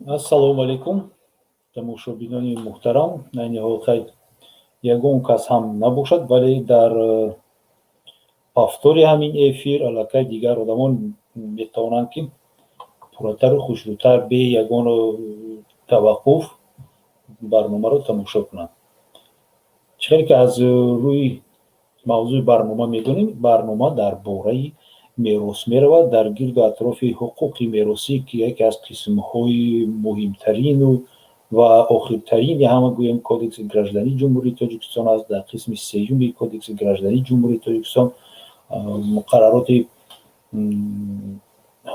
Ассалому алайкум, тамошобинони муҳтарам. Айни ҳол хай ягон кас ҳам набошад, вале дар повтори ҳамин эфир аллакай дигар одамон метавонанд, ки пурратару хушрӯтар, бе ягон таваққуф барномаро тамошо кунанд. Чӣ хеле ки аз рӯи мавзӯи барнома медонем, барнома дар бораи мерос меравад, дар гирду атрофи ҳуқуқи меросӣ, ки яке аз қисмҳои муҳимтарину ва охиртарини ҳама гӯем Кодекси граждании Ҷумҳурии Тоҷикистон аст. Дар қисми сеюми Кодекси граждании Ҷумҳурии Тоҷикистон муқаррароти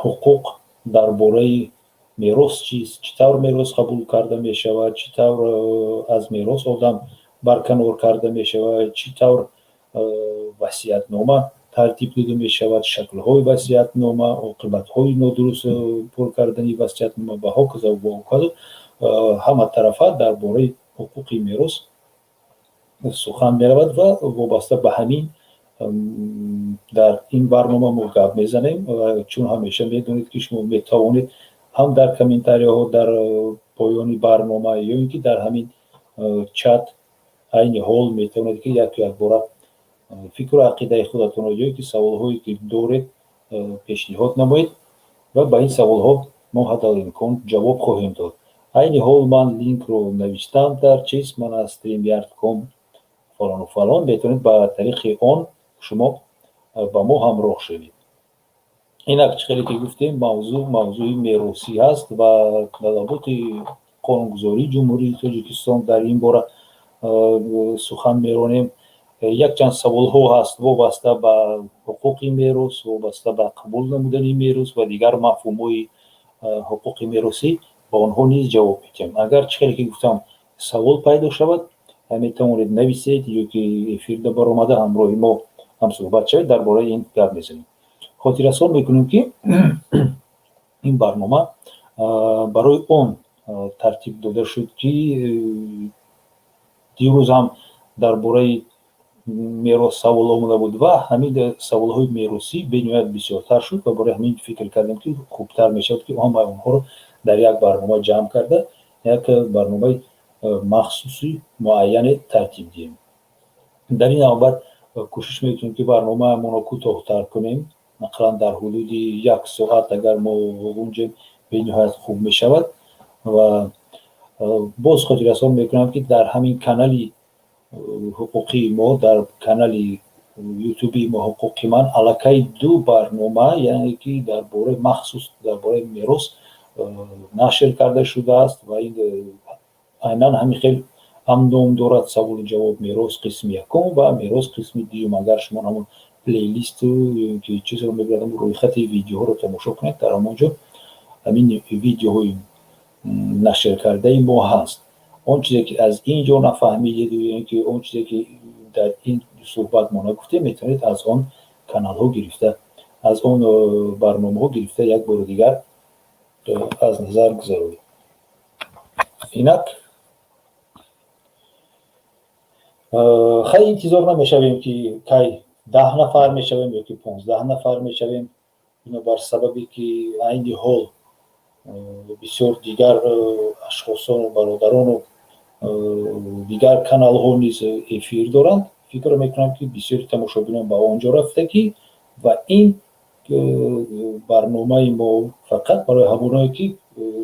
ҳуқуқ дар бораи мерос чист, чӣ тавр мерос қабул карда мешавад, чӣ тавр аз мерос одам барканор карда мешавад, чӣ тавр васиятнома тартиб дода мешавад, шаклҳои васиятнома, оқибатҳои нодуруст пур кардани васиятнома ва ҳоказа ва ҳоказо, ҳама тарафа дар бораи ҳуқуқи мерос сухан меравад. Ва вобаста ба ҳамин дар ин барнома мо гап мезанем. Ва чун ҳамеша медонед, ки шумо метавонед ҳам дар комментарияҳо дар поёни барнома ё ин ки дар ҳамин чат айни ҳол метавонед, ки яку якбора фикру ақидаи худатонро ё ки саволҳое ки доред, пешниҳод намоед ва ба ин саволҳо мо ҳадалимкон ҷавоб хоҳем дод. Айни ҳол ман линкро навиштам дар чиз, ман аз streamyard.com фалону фалон, метавонед ба тариқи он шумо ба мо ҳамроҳ шавед. Инак, чӣ хеле ки гуфтем, мавзӯъ мавзӯи меросӣ ҳаст ва талаботи қонунгузории Ҷумҳурии Тоҷикистон дар ин бора сухан меронем. Якчанд саволҳо ҳаст, вобаста ба ҳуқуқи мерос, вобаста ба қабул намудани мерос ва дигар мафҳумҳои ҳуқуқи меросӣ, ба онҳо низ ҷавоб медиҳем. Агар, чӣ хеле ки гуфтам, савол пайдо шавад, метавонед нависед ё ки эфирда баромада ҳамроҳи мо ҳамсӯҳбат шавед, дар бораи ин гап мезанем. Хотиррасон мекунем, ки ин барнома барои он тартиб дода шуд, ки дирӯз ҳам дар бораи мерос савол омада буд ва ҳамин саволҳои меросӣ бениҳоят бисёртар шуд ва барои ҳамин фикр кардем, ки хубтар мешавад, ки ҳамаи онҳоро дар як барнома ҷамъ карда, як барномаи махсуси муайяне тартиб диҳем. Дар ин навбат кӯшиш мекунем, ки барномаамонро кӯтоҳтар кунем, ақаллан дар ҳудуди як соат агар мо ғунҷем, бениҳоят хуб мешавад. Ва боз хотиррасон мекунам, ки дар ҳамин канали ҳуқуқии мо, дар канали ютуби мо «Ҳуқуқи ман», аллакай ду барнома, яъне ки дар бораи махсус дар бораи мерос нашр карда шудааст ва ин айнан ҳамин хел ҳам ном дорад: «Саволу ҷавоб, мерос қисми якум» ва «Мерос қисми дуюм». Агар шумо ҳамон плейлисту ё ки чизро мегӯяд, ҳамон рӯйхати видеоҳоро тамошо кунед, дар ҳамон ҷо ҳамин видеоҳои нашркардаи мо ҳаст. Он чизе ки аз ин ҷо нафаҳмидед ё ки он чизе ки дар ин суҳбат мо нагуфтем, метавонед аз он каналҳо гирифта, аз он барномаҳо гирифта, як бори дигар аз назар гузаронед. Инак, хай, интизор намешавем, ки кай 10 нафар мешавем ё ки 15 нафар мешавем, бинобар сабабе ки айни ҳол бисёр дигар ашхосону бародарону дигар каналҳо низ эфир доранд. Фикр мекунам, ки бисёри тамошобинон ба он ҷо рафтагӣ ва ин барномаи мо фақат барои ҳамоное ки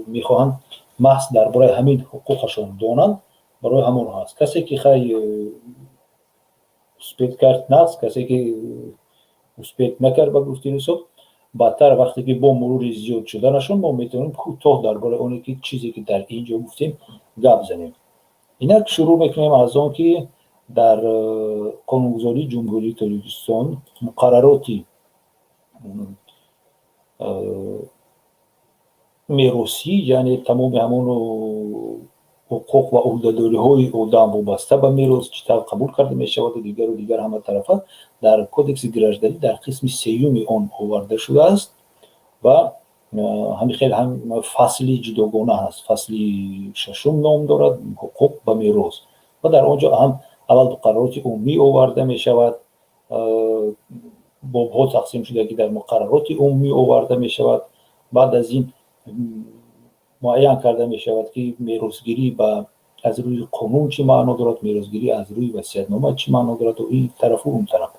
мехоҳанд маҳз дар бораи ҳамин ҳуқуқашон донанд, барои ҳамонҳо ҳаст. Касе ки хай успеть кард, нағз, касе ки успеть накард, ба гуфти ҳисоб, баъдтар, вақте ки бо мурури зиёд шуданашон, мо метавонем кӯтоҳ дар бораи оне ки чизе ки дар ин ҷо гуфтем гап занем. Инак, шурӯъ мекунем аз он ки дар қонунгузории Ҷумҳурии Тоҷикистон муқаррароти меросӣ, яъне тамоми ҳамон ҳуқуқ ва ӯҳдадориҳои одам вобаста ба мерос чӣ тавр қабул карда мешаваду дигару дигар, ҳама тарафа дар Кодекси гражданӣ дар қисми сеюми он оварда шудааст ва ҳамин хел ҳам фасли ҷудогона ҳаст, фасли шашум ном дорад, «Ҳуқуқ ба мерос». Ва дар он ҷо ҳам аввал муқаррароти умумӣ оварда мешавад, бобҳо тақсим шуда, ки дар муқаррароти умумӣ оварда мешавад. Баъд аз ин Муайян карда мешавад, ки меросгирӣ ба аз рӯи қонун чӣ маъно дорад, меросгирӣ аз рӯи васиятнома чӣ маъно дорад, ин тарафу он тараф.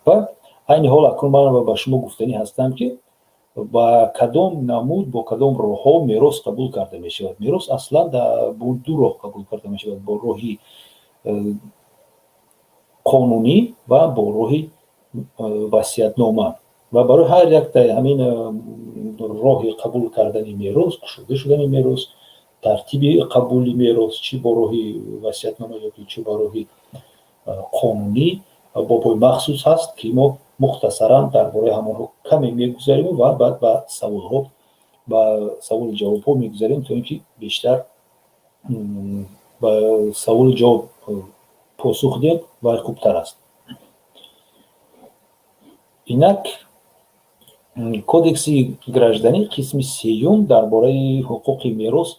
Ва айни ҳол акнун ман ба шумо гуфтанӣ ҳастам, ки ба кадом намуд, бо кадом роҳҳо мерос қабул карда мешавад. Мерос аслан бо ду роҳ қабул карда мешавад: бо роҳи қонунӣ ва бо роҳи васиятнома. Ва барои ҳар яктаи ҳамин роҳи қабул кардани мерос, кушода шудани мерос, тартиби қабули мерос, чӣ бо роҳи васиятнома ё ки чӣ бо роҳи қонунӣ, бобҳои махсус ҳаст, ки мо мухтасаран дар бораи ҳамонҳо каме мегузарем ва баъд ба саволҳо, ба саволу ҷавобҳо мегузарем, то ин ки бештар ба саволу ҷавоб посух диҳем ва хубтар аст. Инак, Кодекси гражданӣ, қисми сеюм, дар бораи ҳуқуқи мерос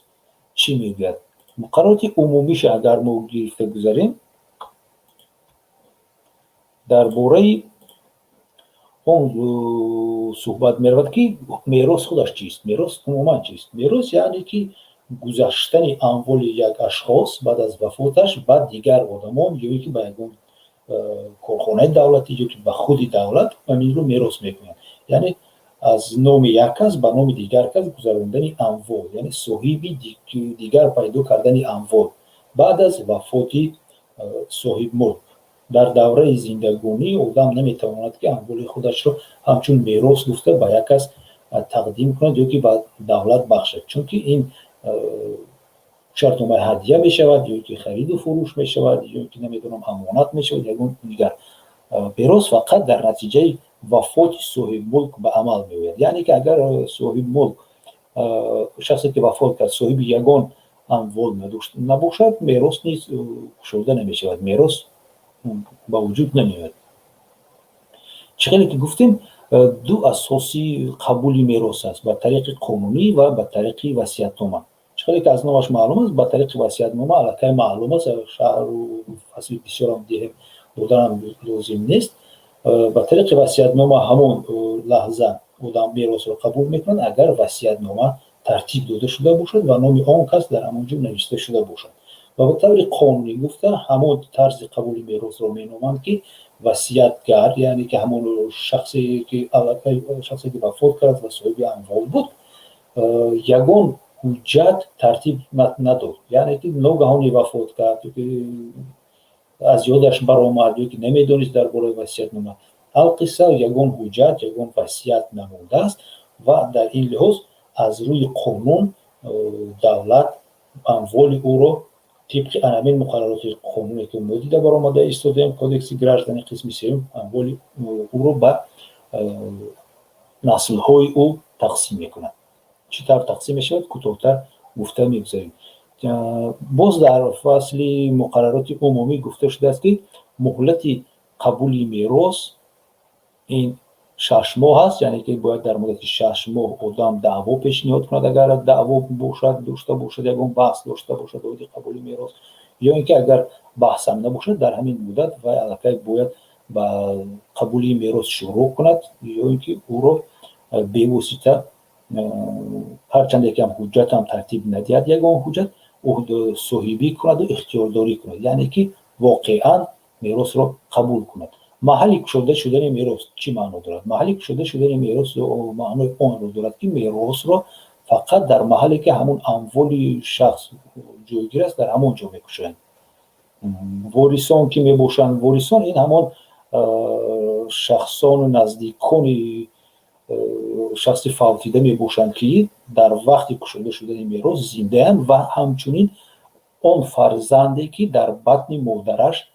чӣ мегӯяд? Муқаррароти умумиша агар мо гирифта гузарем, дар бораи он суҳбат меравад, ки мерос худаш чист, мерос умуман чист. Мерос яъне ки гузаштани амволи як ашхос баъд аз вафоташ ба дигар одамон ё ин ки ба ягон корхонаи давлатӣ ё ки ба худи давлат. Ҳаминро мерос мекунанд, яъне аз номи як кас ба номи дигар кас гузарондани амвол, яъне соҳиби дигар пайдо кардани амвол баъд аз вафоти соҳибмулк. Дар давраи зиндагонӣ одам наметавонад, ки амволи худашро ҳамчун мерос гуфта ба як кас тақдим кунад ё ки ба давлат бахшад, чунки ин шартномаи ҳадя мешавад ё ки хариду фурӯш мешавад, ё ки, намедонам, амонат мешавад, ягон дигар. Мерос фақат дар натиҷаи вафоти соҳибмулк ба амал меояд, яъне ки агар соҳибмулк, шахсе ки вафот кард, соҳиби ягон амвол набошад, мерос низ кушода намешавад, мерос ба вуҷуд намеояд. Чӣ хеле ки гуфтем, ду асоси қабули мерос аст: ба тариқи қонунӣ ва ба тариқи васиятнома. Чӣ хеле ки аз номаш маълум аст, ба тариқи васиятнома аллакай маълум аст, шарҳу фасли бисёрам диҳем доданам лозим нест. Ба тариқи васиятнома ҳамон лаҳза одам меросро қабул мекунад, агар васиятнома тартиб дода шуда бошад ва номи он кас дар ҳамон ҷо навишта шуда бошад. Ва ба таври қонунӣ гуфта, ҳамон тарзи қабули меросро меноманд, ки васиятгар, яъне ки ҳамон шахсе ки аллакай, шахсе ки вафот кард ва соҳиби амвол буд, ягон ҳуҷҷат тартиб надод, яъне ки ногаҳони вафот кард ёки аз ёдаш баромад, ё ки намедонист дар бораи васиятнома. Алқисса, ягон ҳуҷҷат, ягон васият намондааст ва дар ин лиҳоз аз рӯи қонун давлат амволи ӯро тибқи анамин муқаррароти қонуне, ки мо дида баромада истодаем, Кодекси гражданӣ, қисми сеюм, амволи ӯро ба наслҳои ӯ тақсим мекунад. Чӣ тавр тақсим мешавад, кӯтоҳтар гуфта мегузарем. Боз дар фасли муқаррароти умумӣ гуфта шудааст, ки муҳлати қабули мерос ин 6 моҳ аст, яъне ки бояд дар муддати 6 моҳ одам даъво пешниҳод кунад, агар даъво бошад, дошта бошад, ягон баҳс дошта бошад оиди қабули мерос, ё ин ки агар баҳсам набошад, дар ҳамин муддат вай аллакай бояд ба қабули мерос шурӯъ кунад, ё ин ки ӯро бевосита, ҳарчанде ки ҳам ҳуҷҷатам тартиб надиҳад, ягон ҳуҷҷат, соҳибӣ кунаду ихтиёрдорӣ кунад, яъне ки воқеан меросро қабул кунад. Маҳалли кушода шудани мерос чӣ маъно дорад? Маҳалли кушода шудани мерос маънои онро дорад, ки меросро фақат дар маҳалле, ки ҳамон амволи шахс ҷойгир аст, дар ҳамон ҷо мекушоянд. Ворисон ки мебошанд? Ворисон ин ҳамон шахсону наздикони шахси фавтида мебошанд, ки дар вақти кушода шудани мерос зиндаанд, ва ҳамчунин он фарзанде, ки дар батни модараш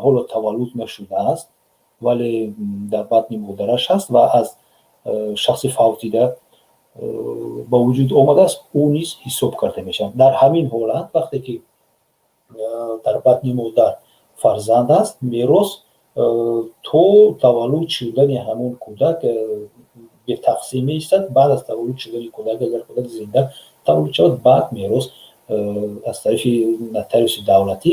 ҳоло таваллуд нашудааст, вале дар батни модараш ҳаст ва аз шахси фавтида ба вуҷуд омадааст, ӯ низ ҳисоб карда мешавад. Дар ҳамин ҳолат, вақте ки дар батни модар фарзанд аст, мерос то таваллуд шудани ҳамон кӯдак бетақсим меистад. Баъд аз таваллуд шудани кӯдак, агар кӯдак зинда таваллуд шавад, баъд мерос аз тарафи нотариуси давлатӣ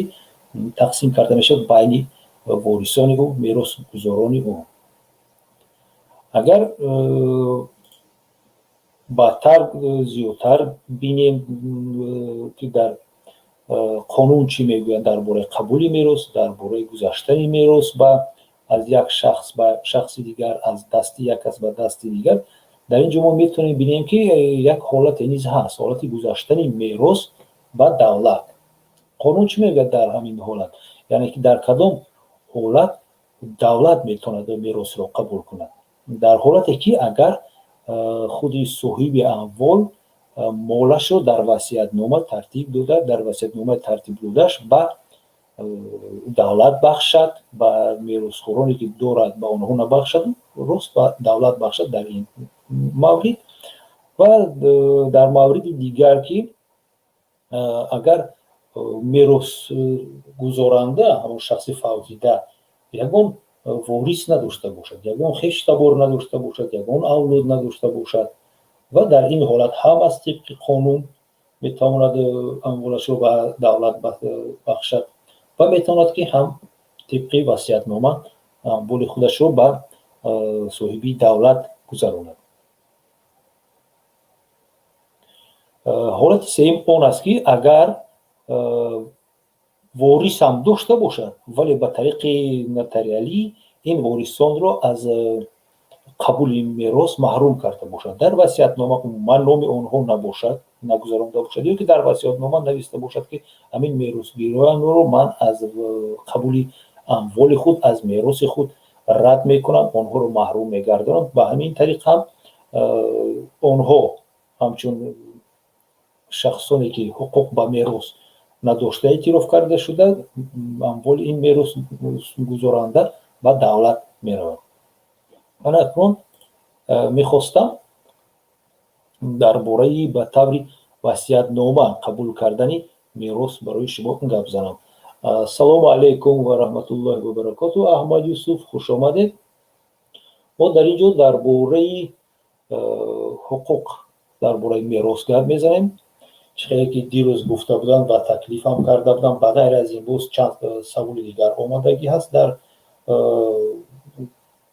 тақсим карда мешавад байни ворисони ӯ, меросгузорони ӯ. Агар Баъдтар зиёдтар бинем, ки дар қонун чӣ мегӯянд дар бораи қабули мерос, дар бораи гузаштани мерос ба аз як шахс ба шахси дигар, аз дасти як кас ба дасти дигар. Дар ин ҷо мо метавонем бинем, ки як ҳолате низ ҳаст, ҳолати гузаштани мерос ба давлат. Қонун чӣ мегӯяд дар ҳамин ҳолат, яъне ки дар кадом ҳолат давлат метавонад меросро қабул кунад? Дар ҳолате ки агар худи соҳиби амвол молашро дар васиятнома тартиб дода, дар васиятномаи тартиб додааш ба давлат бахшад, ба меросхӯроне ки дорад, ба онҳо набахшад, рост ба давлат бахшад дар ин маврид. Ва дар мавриди дигар, ки агар меросгузоранда, ҳамон шахси фавтида, ягон ворис надошта бошад, ягон хештабор надошта бошад, ягон авлод надошта бошад, ва дар ин ҳолат ҳам аз тибқи қонун метавонад амволашро ба давлат бахшад ва метавонад, ки ҳам тибқи васиятнома амволи худашро ба соҳиби давлат гузаронад. Ҳолати сеюм он аст, ки агар ворис ҳам дошта бошад, вале ба тариқи нотариалӣ ин ворисонро аз қабули мерос маҳрум карда бошад, дар васиятнома умуман номи онҳо набошад, нагузаронда бошад, ё ки дар васиятнома нависта бошад, ки ҳамин меросгиронро ман аз қабули амволи худ, аз мероси худ рад мекунам, онҳоро маҳрум мегардонам. Ба ҳамин тариқ ҳам онҳо ҳамчун шахсоне ки ҳуқуқ ба мерос надошта эътироф карда шуда, амволи ин меросгузоранда ба давлат меравад. Ана акнун мехостам дар бораи ба таври васиятнома қабул кардани мерос барои шумо гап занам. Ассалому алайкум ва раҳматуллоҳи ва баракоту. Аҳмад Юсуф, хуш омадед. Мо дар ин ҷо дар бораи ҳуқуқ дар бораи мерос гап мезанем. Чӣ хеле ки дирӯз гуфта будам ва таклифам карда будам, ба ғайр аз ин боз чанд саволи дигар омадагӣ ҳаст дар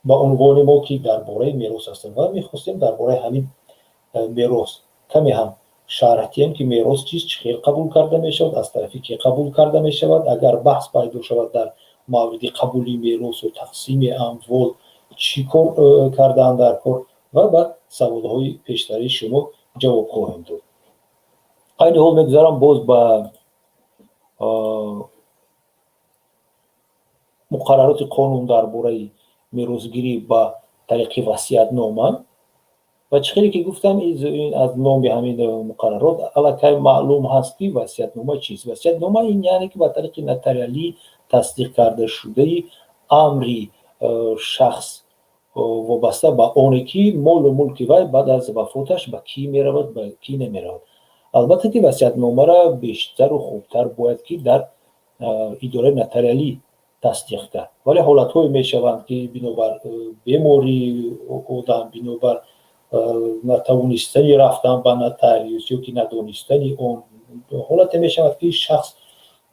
ба унвони мо, ки дар бораи мерос ҳастанд, ва мехостем дар бораи ҳамин мерос каме ҳам шарҳ диҳем, ки мерос чист, чӣ хел қабул карда мешавад, аз тарафи кӣ қабул карда мешавад, агар баҳс пайдо шавад дар мавриди қабули меросу тақсими амвол, чӣ кор кардаанд дар кор, ва ба саволҳои пештарии шумо ҷавоб хоҳем дод. Айни ҳол мегузарам боз ба муқаррароти қонун дар бораи меросгирӣ ба тариқи васиятнома. Ва чӣ хеле ки гуфтам, аз номи ҳамин муқаррарот аллакай маълум ҳаст, ки васиятнома чист. Васиятнома ин яъне ки ба тариқи нотариалӣ тасдиқ карда шудаи амри шахс вобаста ба оне ки молу мулки вай баъд аз вафоташ ба кӣ меравад, ба кӣ намеравад. Албатта ки васиятномаро бештару хубтар бояд ки дар идораи нотариалӣ тасдиқ кард, вале ҳолатҳое мешаванд, ки бинобар бемории одам, бинобар натавонистани рафтан ба нотариус ё ки надонистани он, ҳолате мешавад, ки шахс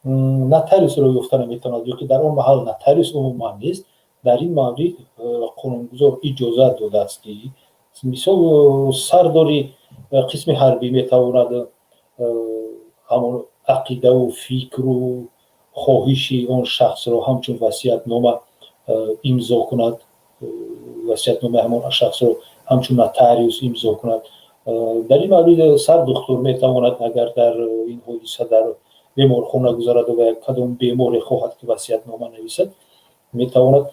нотариусро ёфта наметавонад ё ки дар он маҳал нотариус умуман нест. Дар ин маврид қонунгузор иҷозат додааст, ки мисол сардори қисми ҳарбӣ метавонад ҳамон ақидаву фикру хоҳиши он шахсро ҳамчун васиятнома имзо кунад, васиятномаи ҳамон шахсро ҳамчун нотариус имзо кунад. Дар ин маврид сардухтур метавонад, агар дар ин ҳодиса дар беморхона гузарад ва кадом беморе хоҳад, ки васиятнома нависад, метавонад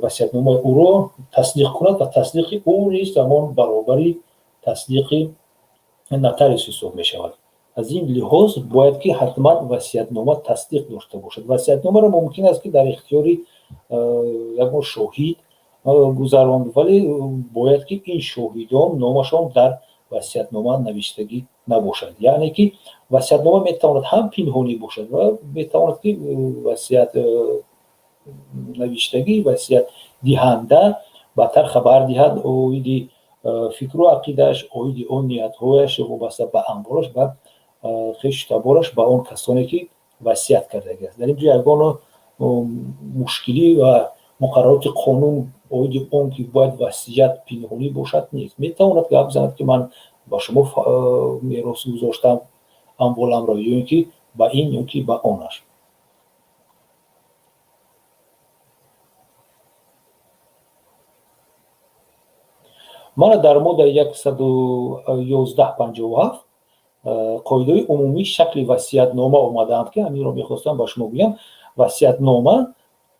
васиятномаи ӯро тасдиқ кунад ва тасдиқи ӯ низ ҳамон баробари тасдиқи нотариус ҳисоб мешавад. Аз ин лиҳоз бояд ки ҳатман васиятнома тасдиқ дошта бошад. Васиятномаро мумкин аст, ки дар ихтиёри ягон шоҳид гузаронд, вале бояд ки ин шоҳидон номашон дар васиятнома навиштагӣ набошад. Яъне ки васиятнома метавонад ҳам пинҳонӣ бошад ва метавонад, ки васият навиштагӣ, васиятдиҳанда баъдтар хабар диҳад оиди фикру ақидааш, оиди он ниятҳояш вобаста ба амволаш, ба хешу табораш, ба он касоне ки васият кардагиаст. Дар ин ҷо ягон мушкилӣ ва муқаррароти қонун оиди он ки бояд васият пинҳонӣ бошад, нест. Метавонад гап занад, ки ман Ба шумо мерос гузоштам амволамро, ё ин ки ба ин, ё ки ба онаш. Мана дар моддаи 111.57 қоидаҳои умумии шакли васиятнома омадаанд, ки ҳаминро мехостам ба шумо гӯям. Васиятнома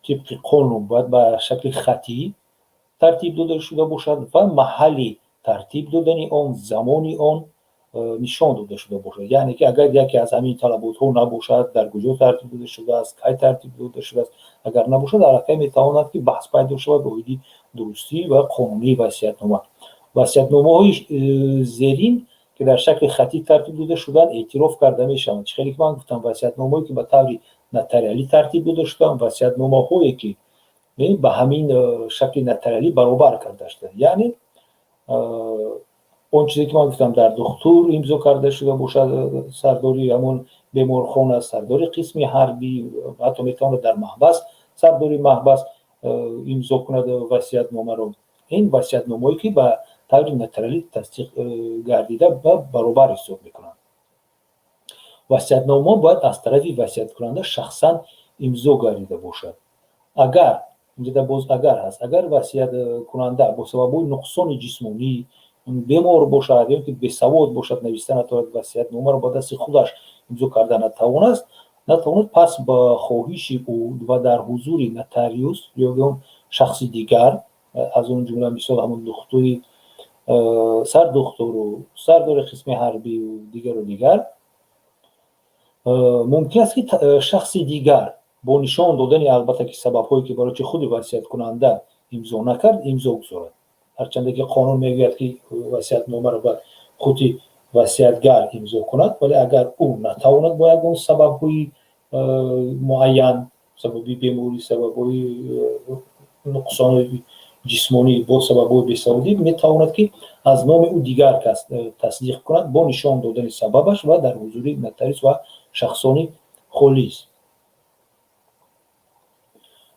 тибқи қонун бояд ба шакли хаттӣ тартиб дода шуда бошад ва маҳалли тартиб додани он, замони он нишон дода шуда бошад. Яъне ки агар яке аз ҳамин талаботҳо набошад, дар куҷо тартиб дода шудааст, кай тартиб дода шудааст, агар набошад, аллакай метавонад ки баҳс пайдо шавад оиди дурустӣ ва қонунии васиятнома. Васиятномаҳои зерин, ки дар шакли хаттӣ тартиб дода шудаанд, эътироф карда мешаванд. Чӣ хеле ки ман гуфтам, васиятномаҳое ки ба таври нотариалӣ тартиб дода шудаанд, васиятномаҳое ки ба ҳамин шакли нотариалӣ баробар карда шудаанд, яъне он чизе ки ман гуфтам, дар духтур имзо карда шуда бошад, сардори ҳамон беморхона, сардори қисми ҳарбӣ, ҳатто метавонад дар маҳбас сардори маҳбас имзо кунад васиятномаро. Ин васиятномаое ки ба таври нотариалӣ тасдиқ гардида ба баробар ҳисоб мекунанд. Васиятнома бояд аз тарафи васияткунанда шахсан имзо гардида бошад. Агар инҷода боз агар ҳаст, агар васияткунанда бо сабабҳои нуқсони ҷисмонӣ бемор бошад ё ки бесавод бошад, нависта натавонад, васиятномаро ба дасти худаш имзо карда натавонад, пас ба хоҳиши ӯ ва дар ҳузури нотариус ё он шахси дигар, аз он ҷумла мисол ҳамон духтури, сардухтуру сардори қисми ҳарбию дигару дигар, мумкин аст ки шахси дигар бо нишон додани албатта ки сабабҳое ки барои чи худи васияткунанда имзо накард, имзо гузорад. Ҳарчанде ки қонун мегӯяд, ки васиятномаро бояд худи васиятгар имзо кунад, вале агар ӯ натавонад бо ягон сабабҳои муайян, сабаби беморӣ, сабабҳои нуқсони ҷисмонӣ, бо сабабҳои бесаводӣ, метавонад ки аз номи ӯ дигар кас тасдиқ кунад бо нишон додани сабабаш ва дар ҳузури нотариус ва шахсони холис.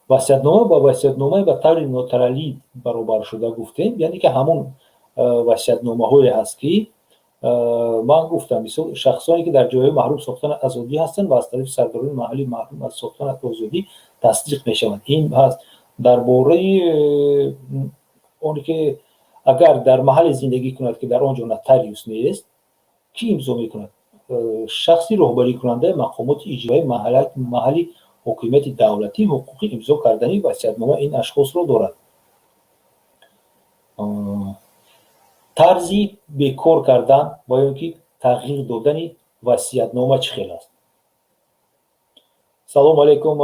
Васиятнома ба васиятномаи ба таври нотариалӣ баробар шуда гуфтем, яъне ки ҳамон васиятномаҳое ҳаст, ки ман гуфтам, мисол шахсоне ки дар ҷойҳои маҳрум сохтан аз озодӣ ҳастанд ва аз тарафи сардорони маҳалли маҳрум аз сохтан аз озодӣ тасдиқ мешаванд. Ин ҳаст дар бораи оне ки агар дар маҳалле зиндагӣ кунад, ки дар он ҷо нотариус нест, кӣ имзо мекунад? Шахси роҳбарикунандаи мақомоти иҷроияи маҳалли ҳокимияти давлатӣ ҳуқуқи имзо кардани васиятнома ин ашхосро дорад. Тарзи бекор кардан ва ё ки тағйир додани васиятнома чӣ хел аст? Салому алайкум,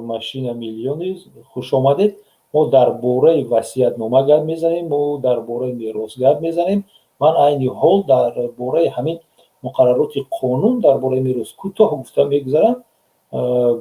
машина миллиони, хуш омадед. Мо дар бораи васиятнома гап мезанем, мо дар бораи мерос гап мезанем. Ман айни ҳол дар бораи ҳамин муқаррароти қонун дар бораи мерос кӯтоҳ гуфта мегузарам,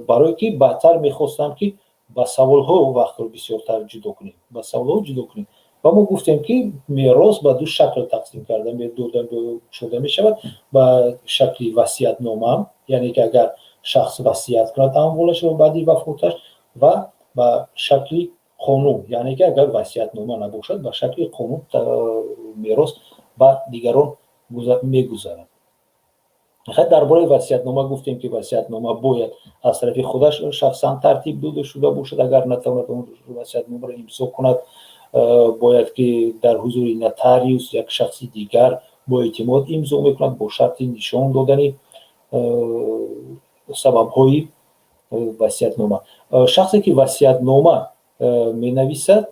барое ки баъдтар мехостам, ки ба саволҳо вақтро бисёртар ҷудо кунем, ба саволҳо ҷудо кунем. Ва мо гуфтем, ки мерос ба ду шакл тақсим карда дода шуда мешавад: ба шакли васиятнома, яъне ки агар шахс васият кунад амволашро баъди вафоташ, ва ба шакли қонун, яъне ки агар васиятнома набошад, ба шакли қонун мерос ба дигарон мегузарад. Хай, дар бораи васиятнома гуфтем, ки васиятнома бояд аз тарафи худаш шахсан тартиб дода шуда бошад. Агар натавонад васиятномаро имзо кунад, бояд ки дар ҳузури нотариус як шахси дигар бо эътимод имзо мекунад бо шарти нишон додани сабабҳои васиятнома. Шахсе ки васиятнома менависад,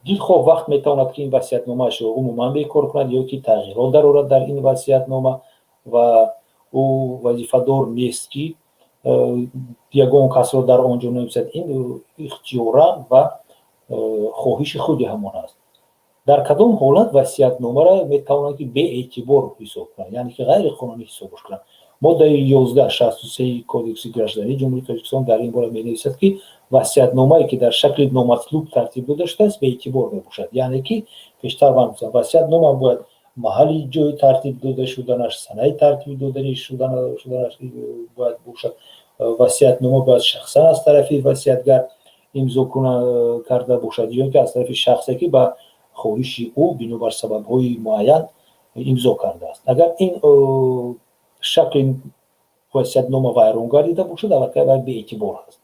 дилхоҳ вақт метавонад, ки ин васиятномаашро умуман бекор кунад ё ки тағйирот дарорад дар ин васиятнома, ва ӯ вазифадор нест, ки ягон касро дар он ҷо нависад. Ин ихтиёран ва хоҳиши худи ҳамон аст. Дар кадом ҳолат васиятномаро метавонанд, ки беэътибор ҳисоб кунанд, яъне ки ғайриқонунӣ ҳисобш кунанд? Моддаи 11.63 Кодекси граждании Ҷумҳурии Тоҷикистон дар ин бора менависад, ки васиятномае, ки дар шакли номатлуб тартиб дода шудааст, беэътибор мебошад. Яъне ки пештар ман гуфтам, васиятнома бояд маҳалли ҷои тартиб дода шуданаш, санаи тартиб додани шуданаш бояд бошад. Васиятнома бояд шахсан аз тарафи васиятгар имзо карда бошад ё ки аз тарафи шахсе, ки ба хоҳиши ӯ бинобар сабабҳои муайян имзо кардааст. Агар ин шакли васиятнома вайрон гардида бошад, аллакай вай беэътибор аст.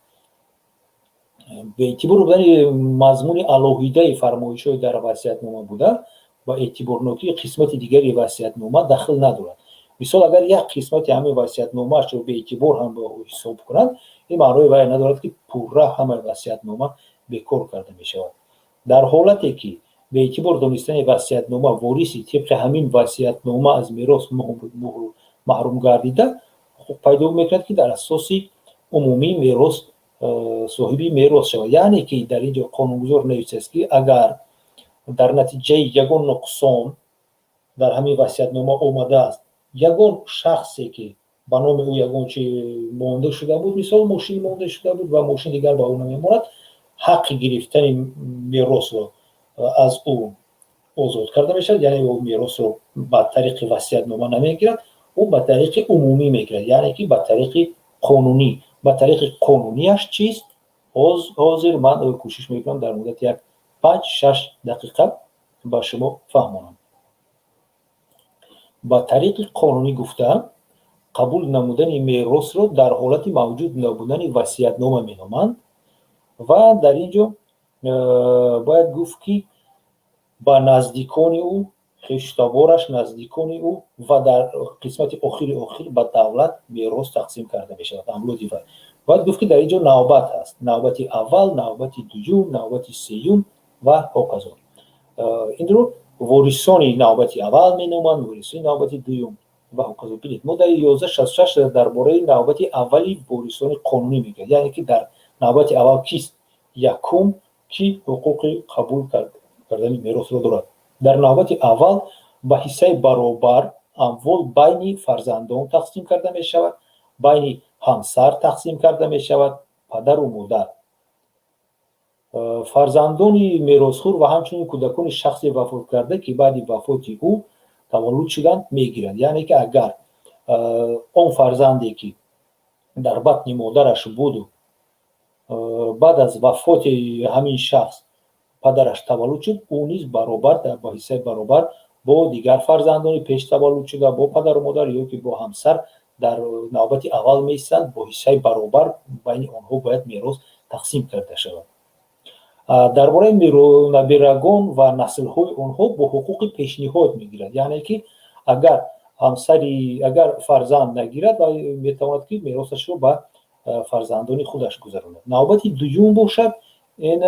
Беэътибор будани мазмуни алоҳидаи фармоишҳои дар васиятнома буда, ба эътиборнокии қисмати дигари васиятнома дахл надорад. Мисол, агар як қисмати ҳамин васиятномаашро беэътибор ҳам ҳисоб кунанд, ин маънои вай надорад, ки пурра ҳамаи васиятнома бекор карда мешавад. Дар ҳолате ки беэътибор донистани васиятнома вориси тибқи ҳамин васиятнома аз мерос маҳрум гардида, ҳуқуқ пайдо мекунад, ки дар асоси умумии мерос соҳиби мерос шавад. Яъне ки дар ин ҷо қонунгузор нависааст, ки агар дар натиҷаи ягон нуқсон дар ҳамин васиятнома омадааст, ягон шахсе, ки ба номи ӯ ягон чи монда шуда буд, мисол, мошин монда шуда буд ва мошин дигар ба ӯ намемонад, ҳаққи гирифтани меросро аз ӯ озод карда мешавад. Яъне ӯ меросро ба тариқи васиятнома намегирад, ӯ ба тариқи умумӣ мегирад, яъне ки ба тариқи қонунӣ. Ба тариқи қонунияш чист, ҳозир ман кӯшиш мекунам дар муддати як 5-6 дақиқа ба шумо фаҳмонам. Ба тариқи қонунӣ гуфта, қабул намудани меросро дар ҳолати мавҷуд набудани васиятнома меноманд. Ва дар ин ҷо бояд гуфт, ки ба наздикони ӯ, хештабораш, наздикони ӯ ва дар қисмати охири охир ба давлат мерос тақсим карда мешавад, амлоди вай. Бояд гуфт, ки дар ин ҷо навбат ҳаст: навбати аввал, навбати дуюм, навбати сеюм ва ҳоказо. Инро ворисони навбати аввал меноманд, ворисони навбати дуюм ва ҳоказо. Бинед, моддаи 1166 дар бораи навбати аввали ворисони қонунӣ мегӯяд, яъне ки дар навбати аввал кист? Якум, ки ҳуқуқи қабул кардани меросро дорад. Дар навбати аввал ба ҳиссаи баробар амвол байни фарзандон тақсим карда мешавад, байни ҳамсар тақсим карда мешавад, падару модар, фарзандони меросхӯр ва ҳамчунин кӯдакони шахси вафоткарда, ки баъди вафоти ӯ таваллуд шуданд, мегиранд. Яъне ки агар он фарзанде, ки дар батни модараш буду баъд аз вафоти ҳамин шахс падараш таваллуд шуд, ӯ низ баробар, ба ҳиссаи баробар бо дигар фарзандони пеш таваллудшуда, бо падару модар ё ки бо ҳамсар дар навбати аввал меистанд. Бо ҳиссаи баробар байни онҳо бояд мерос тақсим карда шавад. Дар бораи набирагон ва наслҳои онҳо бо ҳуқуқи пешниҳод мегирад. Яъне ки агар ҳамсари, агар фарзанд нагирад, метавонад, ки меросашро ба фарзандони худаш гузаронад. Навбати дуюм бошад, ин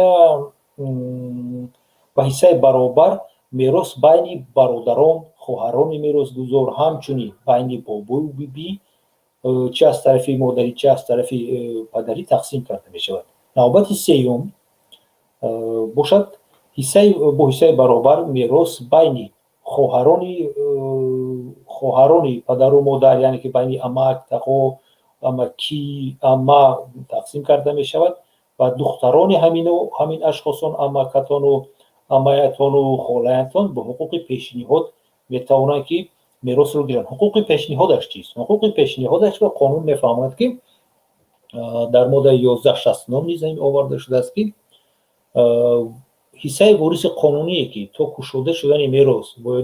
ба ҳиссаи баробар мерос байни бародарон, хоҳарони меросгузор, ҳамчунин байни бобою бибӣ, чи аз тарафи модарӣ, чи аз тарафи падарӣ тақсим карда мешавад. Навбати сеюм бошад, бо ҳиссаи баробар мерос байни хоҳарони падару модар, яъне ки байни амак, тағо, амакӣ, амма тақсим карда мешавад ва духтарони ҳамин ашхосон, амакатону амаятону холаятон, бо ҳуқуқи пешниҳод метавонанд, ки меросро гиранд. Ҳуқуқи пешниҳодаш чист? Ҳуқуқи пешниҳодашро қонун мефаҳмад, ки дар моддаи 1169 низ оварда шудааст, ки ҳиссаи вориси қонуние, ки то кушода шудани мерос ва ё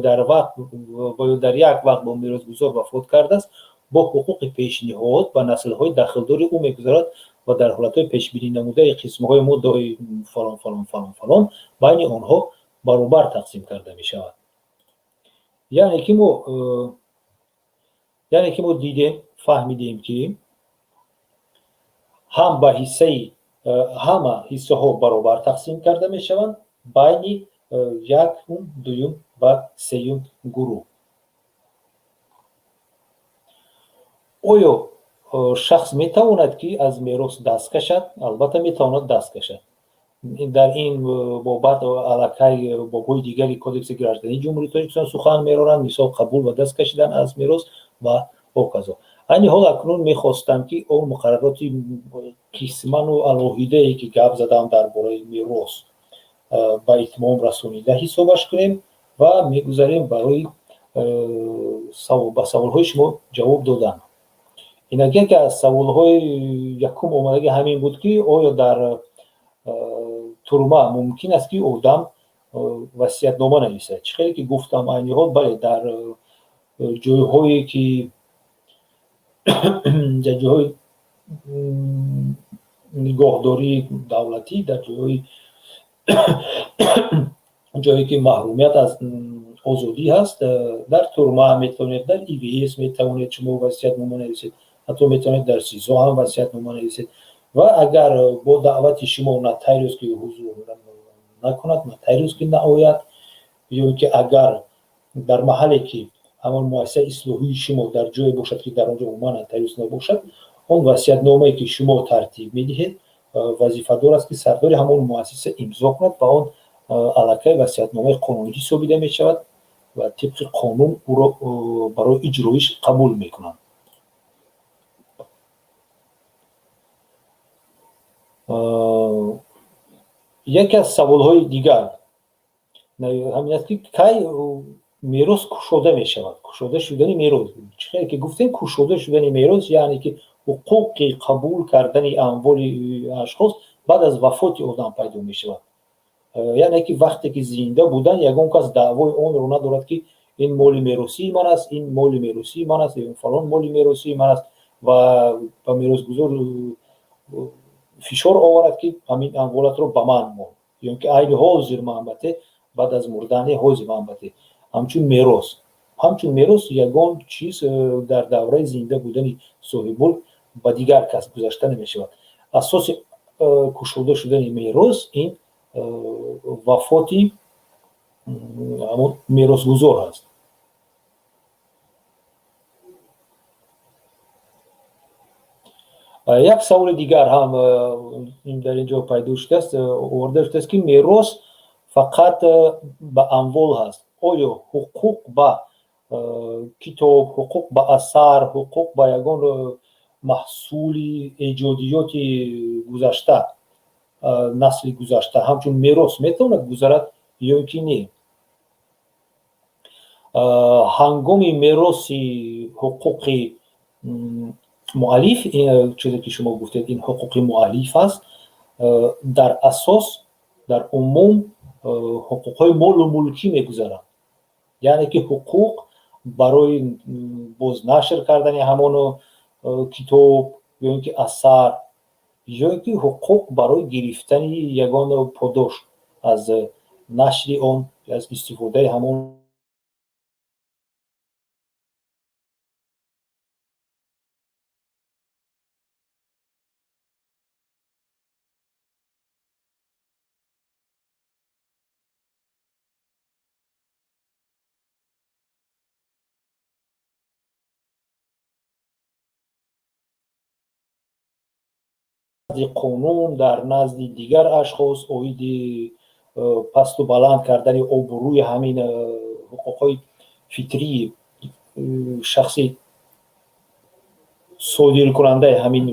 дар як вақт бо меросгузор вафот кардааст, бо ҳуқуқи пешниҳод ба наслҳои дахлдори ӯ мегузарад ва дар ҳолатҳои пешбинӣ намудаи қисмҳои моддаҳои фалон, фалон, фалон, фалон байни онҳо баробар тақсим карда мешавад. Яъне ки мо дидем, фаҳмидем, ки ҳам ба ҳиссаи ҳама ҳиссаҳо баробар тақсим карда мешаванд байни якум, дуюм ва сеюм гурӯҳ. Оё шахс метавонад, ки аз мерос даст кашад? Албатта, метавонад даст кашад. Дар ин бобат аллакай бобҳои дигари Кодекси граждании Ҷумҳурии Тоҷикистон сухан меронанд, мисол, қабул ва даст кашидан аз мерос ва ҳоказо. Айни ҳол акнун мехостам, ки он муқаррароти қисману алоҳидае, ки гап задам дар бораи мерос, ба итмом расонида ҳисобаш кунем ва мегузарем барои ба саволҳои шумо ҷавоб додан. Инак, яке аз саволҳои якум омадаги ҳамин буд, ки оё дар турма мумкин аст, ки одам Васиятнома нависад. Чӣ хеле ки гуфтам, айни ҳол, бале, дар ҷойҳое ки дар ҷойҳои нигоҳдории давлатӣ, дар ҷойҳои ҷое ки маҳрумият аз озодӣ ҳаст, дар турма метавонед, дар ИВС метавонед шумо васиятнома нависед, ҳатто метавонед дар СИЗО ҳам васиятнома нависед. Ва агар бо даъвати шумо нотариус ки ҳузур накунад, нотариус ки наояд, ё ки агар дар маҳалле ки ҳамон муассисаи ислоҳии шумо дар ҷое бошад, ки дар он ҷо умуман нотариус набошад, он васиятномае ки шумо тартиб медиҳед, вазифадор аст, ки сардори ҳамон муассиса имзо кунад ва он аллакай васиятномаи қонунӣ ҳисобида мешавад ва тибқи қонун ӯро барои иҷроиш қабул мекунанд. Яке аз саволҳои дигар ҳамин аст, ки кай мерос кушода мешавад. Кушода шудани мерос, чӣ хеле ки гуфтем, кушода шудани мерос, яъне ки ҳуқуқи қабул кардани амволи ашхос баъд аз вафоти одам пайдо мешавад. Яъне ки вақте ки зинда будан, ягон кас даъвои онро надорад, ки ин моли меросии ман аст, ин моли меросии ман аст, фалон моли меросии ман аст, ва ба меросгузор фишор оварад, ки ҳамин амволатро ба ман мон, ё ки айни ҳозир ман бате, баъд аз мурдани ҳозир ман бате. Ҳамчун мерос ягон чиз дар давраи зинда будани соҳибмулк ба дигар кас гузашта намешавад. Асоси кушода шудани мерос ин вафоти ҳамон меросгузор аст. Як саволи дигар ҳам дар ин ҷо пайдо шудааст, оварда шудааст, ки мерос фақат ба амвол ҳаст, оё ҳуқуқ ба китоб, ҳуқуқ ба асар, ҳуқуқ ба ягон маҳсули эҷодиёти гузашта, насли гузашта ҳамчун мерос метавонад гузарад ё ки не? Ҳангоми мероси ҳуқуқи муаллиф, чизе ки шумо гуфтед, ин ҳуқуқи муаллиф аст. Дар асос, дар умум ҳуқуқҳои молу мулкӣ мегузаранд, яъне ки ҳуқуқ барои бознашр кардани ҳамон китоб ё ин ки асар, ё ин ки ҳуқуқ барои гирифтани ягон подош аз нашри он, аз истифодаи ҳамон. Қонун, дар назди дигар ашхос оиди пасту баланд кардани обрӯи ҳамин ҳуқуқҳои фитрии шахси содиркунандаи ҳамин,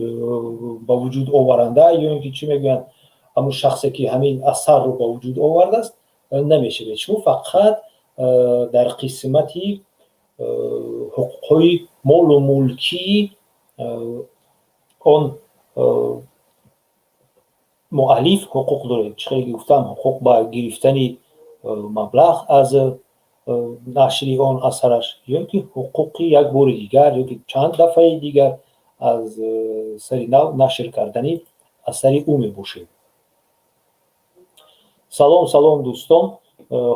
ба вуҷуд оваранда, ё ин ки чӣ мегӯянд, ҳамун шахсе ки ҳамин асарро ба вуҷуд овардааст, намешавед. Шумо фақат дар қисмати ҳуқуқҳои молу мулкии он муаллиф ҳуқуқ доред. Чӣ хеле гуфтам, ҳуқуқ ба гирифтани маблағ аз нашри он асараш, ё ки ҳуқуқи як бори дигар ё ки чанд дафъаи дигар аз сари нав нашр кардани асари ӯ мебошед. Салом, салом, дӯстон,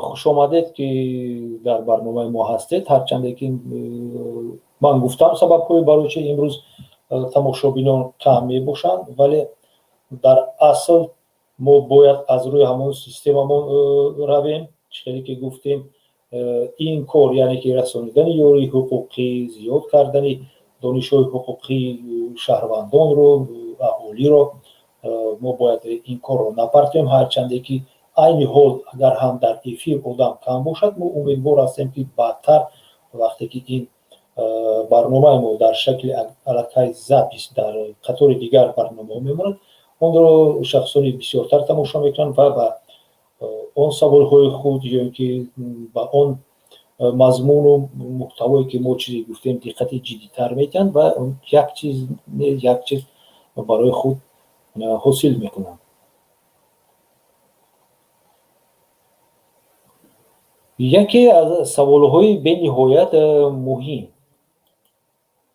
хушомадед, ки дар барномаи мо ҳастед. Ҳарчанде ки ман гуфтам сабабҳои барои чи имрӯз тамошобинон кам мебошанд, вале дар асл мо бояд аз рӯи ҳамон системамон равем. Чӣ хеле ки гуфтем, ин кор, яъне ки расонидани ёрии ҳуқуқӣ, зиёд кардани донишҳои ҳуқуқии шаҳрвандонро, аҳолиро, мо бояд ин корро напартоем. Ҳарчанде ки айни ҳол агар ҳам дар эфир одам кам бошад, мо умедвор ҳастем, ки баъдтар, вақте ки ин барномаи мо дар шакли аллакай запись дар қатори дигар барномаҳо мемонад, онро шахсони бисёртар тамошо мекунанд ва ба он саволҳои худ ё ин ки ба он мазмуну муҳтавое ки мо чизе гуфтем, диққати ҷиддитар медиҳанд ва як чиз, як чиз барои худ ҳосил мекунанд. Яке аз саволҳои бениҳоят муҳим,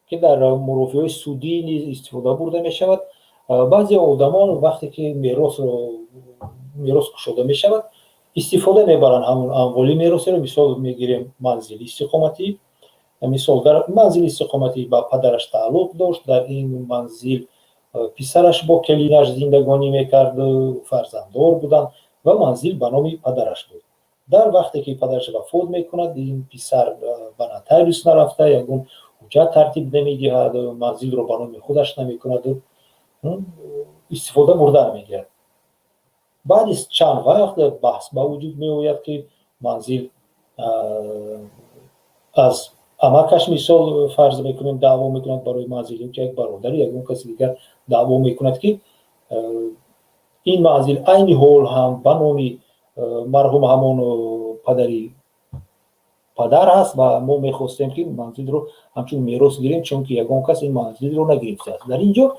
ки дар мурофиаҳои судӣ низ истифода бурда мешавад, баъзе одамон вақте ки мерос кушода мешавад, истифода мебаранд ҳамон амволи меросиро. Мисол мегирем манзили истиқоматӣ. Мисол, дар манзили истиқоматӣ ба падараш тааллуқ дошт, дар ин манзил писараш бо келинаш зиндагонӣ мекард, фарзанддор буданд ва манзил ба номи падараш буд. Дар вақте ки падараш вафот мекунад, ин писар ба нотариус нарафта, ягон ҳуҷҷат тартиб намедиҳад, манзилро ба номи худаш намекунад, истифода бурдан мегирад. Баъди чанд вақт баҳс ба вуҷуд меояд, ки манзил аз амакаш, мисол фарз мекунем, даъво мекунад барои манзил, ё ки як бародари ягон каси дигар даъво мекунад, ки ин манзил айни ҳол ҳам ба номи марҳум ҳамон падари падар ҳаст ва мо мехостем, ки манзилро ҳамчун мерос гирем, чунки ягон кас ин манзилро нагирифтааст. Дар ин ҷо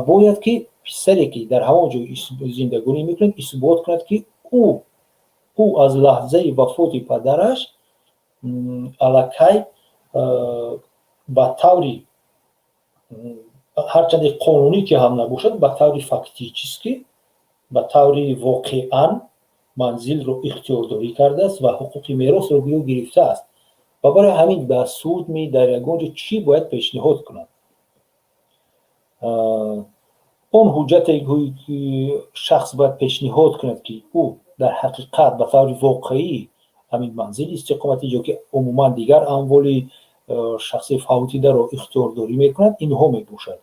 бояд ки писаре, ки дар ҳамон ҷо зиндагонӣ мекунад, исбот кунад, ки ӯ аз лаҳзаи вафоти падараш аллакай ба таври ҳарчанде қонунӣ ки ҳам набошад, ба таври фактически, ба таври воқеан манзилро ихтиёрдорӣ кардааст ва ҳуқуқи меросро гӯё гирифтааст. Ва барои ҳамин ба суд ми дар ягон ҷо чӣ бояд пешниҳод кунад? Он ҳуҷҷате, ки шахс бояд пешниҳод кунад, ки ӯ дар ҳақиқат ба таври воқеӣ ҳамин манзили истиқоматӣ ё ки умуман дигар амволи шахси фавтидаро ихтиёрдорӣ мекунад, инҳо мебошад.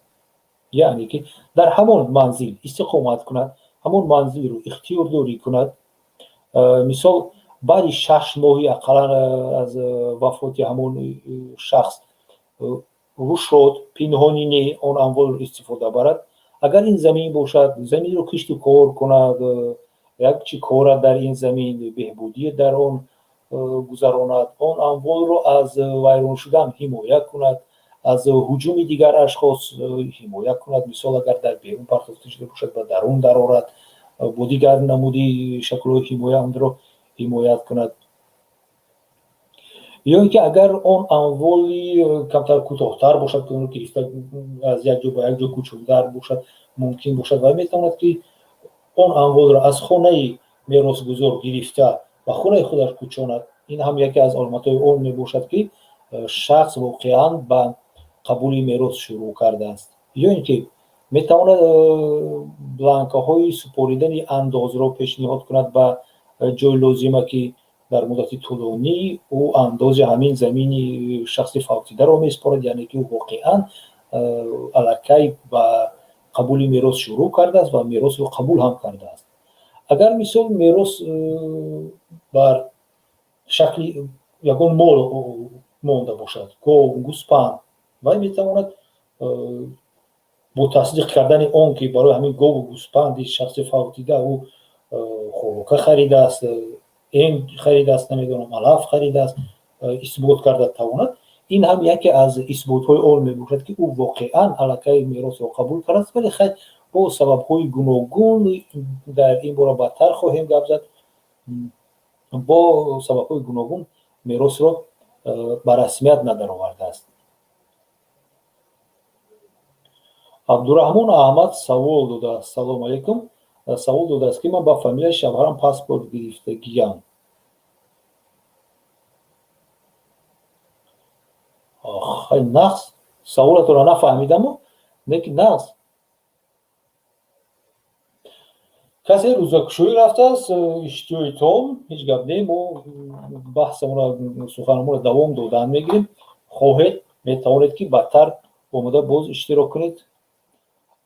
Яъне ки дар ҳамон манзил истиқомат кунад, ҳамон манзилро ихтиёрдорӣ кунад. Мисол, баъди 6 моҳи ақаллан аз вафоти ҳамон шахс рӯшод, пинҳонӣ не, он амволро истифода барад. Агар ин замин бошад, заминро кишту кор кунад, як чӣ корад дар ин замин, беҳбудие дар он гузаронад, он амволро аз вайрон шудан ҳимоя кунад, аз ҳуҷуми дигар ашхос ҳимоя кунад. Мисол, агар дар берун партофта шуда бошад, ба дарун дарорад, бо дигар намуди шаклҳои ҳимоя онро ҳимоят кунад. Ё ин ки агар он амволи камтар кӯтоҳтар бошад, ки онро гирифта аз як ҷо ба як ҷо кӯчондар бошад, мумкин бошад, ва метавонад, ки он амволро аз хонаи меросгузор гирифта ба хонаи худаш кӯчонад. Ин ҳам яке аз аломатҳои он мебошад, ки шахс воқеан ба қабули мерос шурӯъ кардааст. Ё ин ки метавонад бланкаҳои супоридани андозро пешниҳод кунад ба ҷои лозима, ки дар муддати тӯлонӣ ӯ андози ҳамин замини шахси фавтидаро месупорад, яъне ки ӯ воқеан аллакай ба қабули мерос шурӯъ кардааст ва меросро қабул ҳам кардааст. Агар, мисол, мерос бар шакли ягон мол монда бошад, гов, гӯспанд, вай метавонад бо тасдиқ кардани он, ки барои ҳамин гову гӯспанди шахси фавтида ӯ хӯрока харидааст, эм харидааст, намедонам, алаф харидааст, исбот карда тавонад. Ин ҳам яке аз исботҳои он мебошад, ки ӯ воқеан аллакай меросро қабул кардааст. Вале хайр, бо сабабҳои гуногун, дар ин бора баъдтар хоҳем гап зад, бо сабабҳои гуногун меросро ба расмият надаровардааст. Абдураҳмон Аҳмад савол додааст. Салому алайкум. Савол додааст, ки ман ба фамилияи шавҳарам паспорт гирифтагиям. Нағз, саволатонро нафаҳмидаму, лекин нағз. Касе рӯзакушоӣ рафтааст, иштиёи том, ҳеҷ гап не, мо баҳсамонро, суханамонро давом додан мегирем. Хоҳед, метавонед, ки баъдтар омода боз иштирок кунед.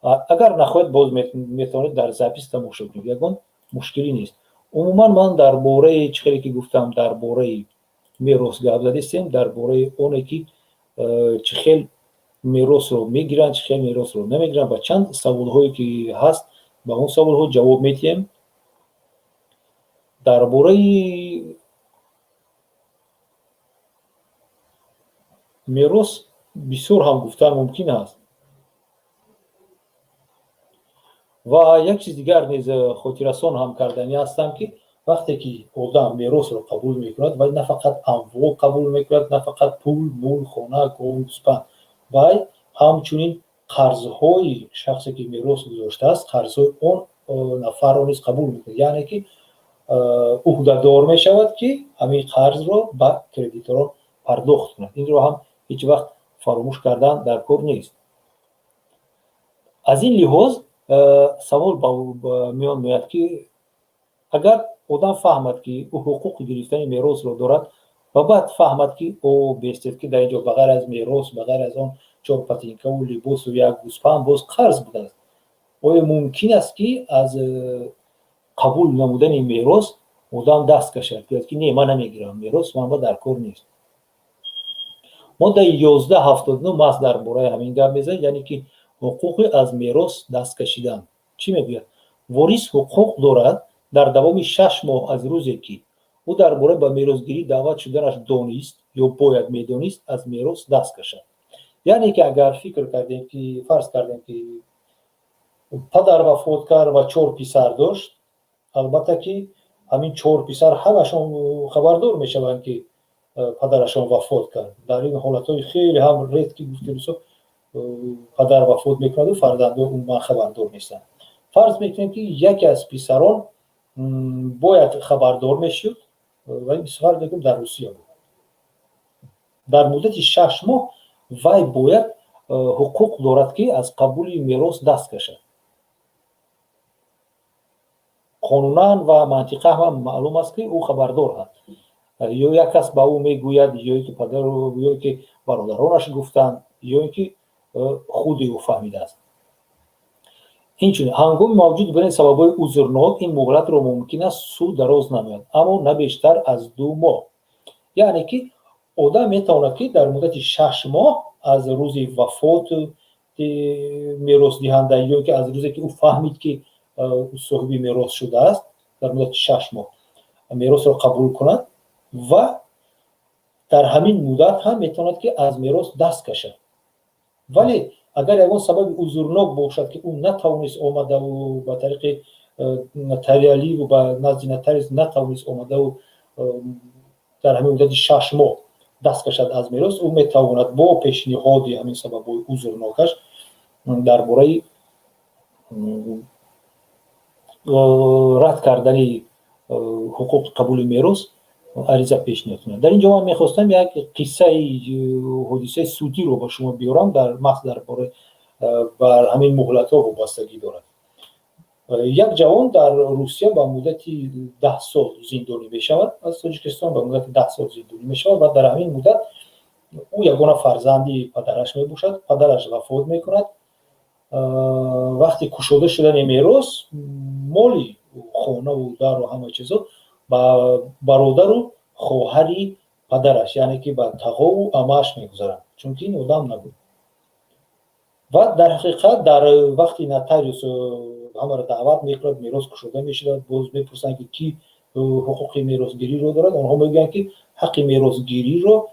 Агар нахоҳед, боз метавонед дар запись тамошо кунед, ягон мушкилӣ нест. Умуман, ман дар бораи, чӣ хеле ки гуфтам, дар бораи мерос гап задистем, дар бораи оне, ки чӣ хел меросро мегиранд, чӣ хел меросро намегиранд, ва чанд саволҳое ки ҳаст, ба он саволҳо ҷавоб медиҳем. Дар бораи мерос бисёр ҳам гуфтан мумкин аст. Ва як чиз дигар низ хотиррасон ҳам карданӣ ҳастам, ки Вақте ки одам меросро қабул мекунад, вай на фақат амвол қабул мекунад, на фақат пул, мул, хона, гову гӯспанд, вай ҳамчунин қарзҳои шахсе, ки мерос гузоштааст, қарзҳои он нафарро низ қабул мекунад, яъне ки уҳдадор мешавад, ки ҳамин қарзро ба кредиторон пардохт кунад. Инро ҳам ҳеҷ вақт фаромӯш кардан дар кор нест. Аз ин лиҳоз савол ба миён меояд, ки агар одам фаҳмад, ки ӯ ҳуқуқи гирифтани меросро дорад, ва баъд фаҳмад, ки о бестед, ки дар ин ҷо ба ғайр аз мерос, ба ғайр аз он чор патинкаву либосу як гӯспанд боз қарз будааст, оё мумкин аст, ки аз қабул намудани мерос одам даст кашад, гӯяд, ки не, ман намегирам мерос, манба дар кор нест? Моддаи 1179 маҳз дар бораи ҳамин гап мезанад, яъне ки ҳуқуқи аз мерос даст кашидан. Чӣ мегӯяд? Ворис ҳуқуқ дорад дар давоми 6 моҳ аз рӯзе, ки ӯ дар бораи ба меросгирӣ даъват шуданаш донист ё бояд медонист, аз мерос даст кашад. Яъне ки агар фикр кардем, ки фарз кардем, ки падар вафот кард ва чор писар дошт, албатта ки ҳамин чор писар ҳамашон хабардор мешаванд, ки падарашон вафот кард. Дар ин ҳолатҳои хеле ҳам редкий гуфтем, падар вафот мекунаду фарзандон умуман хабардор нестанд. Фарз мекунем, ки яке аз писарон бояд хабардор мешуд ва фарз мекунем, дар Русия буд. Дар муддати 6 моҳ вай бояд ҳуқуқ дорад, ки аз қабули мерос даст кашад. Қонунан ва мантиқан ҳам маълум аст, ки ӯ хабардор аст, ё як кас ба ӯ мегӯяд, ё ки падару ё ки бародаронаш гуфтанд, ё ин ки худи ӯ фаҳмидааст. Инчунин, ҳангоми мавҷуд будани сабабҳои узрнок ин муҳлатро мумкин аст суд дароз намояд, аммо на бештар аз 2 моҳ. Яъне ки одам метавонад, ки дар муддати 6 моҳ аз рӯзи вафоти меросдиҳанда ё ки аз рӯзе, ки ӯ фаҳмид, ки соҳиби мерос шудааст, дар муддати 6 моҳ меросро қабул кунад ва дар ҳамин муддат ҳам метавонад, ки аз мерос даст кашад. Вале агар ягон сабаби узрнок бошад, ки ӯ натавонист омадаву ба тариқи нотариаливу ба назди нотариус натавонист омадаву дар ҳамин муддати 6 моҳ даст кашад аз мерос, ӯ метавонад бо пешниҳоди ҳамин сабабҳои узрнокаш дар бораи рад кардани ҳуқуқи қабули мерос ариза пешниҳод кунад. Дар ин ҷо ман мехостам як қиссаи ҳодисаи судиро ба шумо биёрам, дар маҳз дар бораи бар ҳамин муҳлатҳо вобастагӣ дорад. Як ҷавон дар Русия ба муддати 10 сол зиндонӣ мешавад, аз Тоҷикистон ба муддати 10 сол зиндонӣ мешавад ва дар ҳамин муддат ӯ ягона фарзанди падараш мебошад. Падараш вафот мекунад. Вақти кушода шудани мерос, моли хонаву дару ҳама чизо ба бародару хоҳари падараш, яъне ки ба тағову амааш мегузаранд, чунки ин одам набуд. Ва дар ҳақиқат дар вақти нотариус ҳамаро даъват мекунад, мерос кушода мешавад, боз мепурсанд, ки кӣ ҳуқуқи меросгириро дорад. Онҳо мегӯянд, ки ҳаққи меросгириро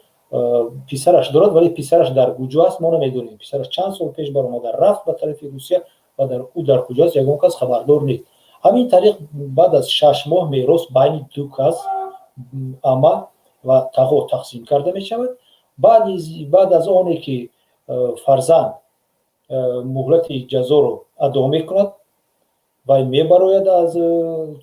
писараш дорад, вале писараш дар куҷо аст, мо намедонем. Писараш чанд сол пеш баромада рафт ба тарафи Русия ва ӯ дар куҷо аст, ягон кас хабардор нест. Ҳамин тариқ баъд аз 6 моҳ мерос байни ду кас, ама ва тағо, тақсим карда мешавад. Баъд аз оне ки фарзанд муҳлати ҷазоро адо мекунад, вай мебарояд аз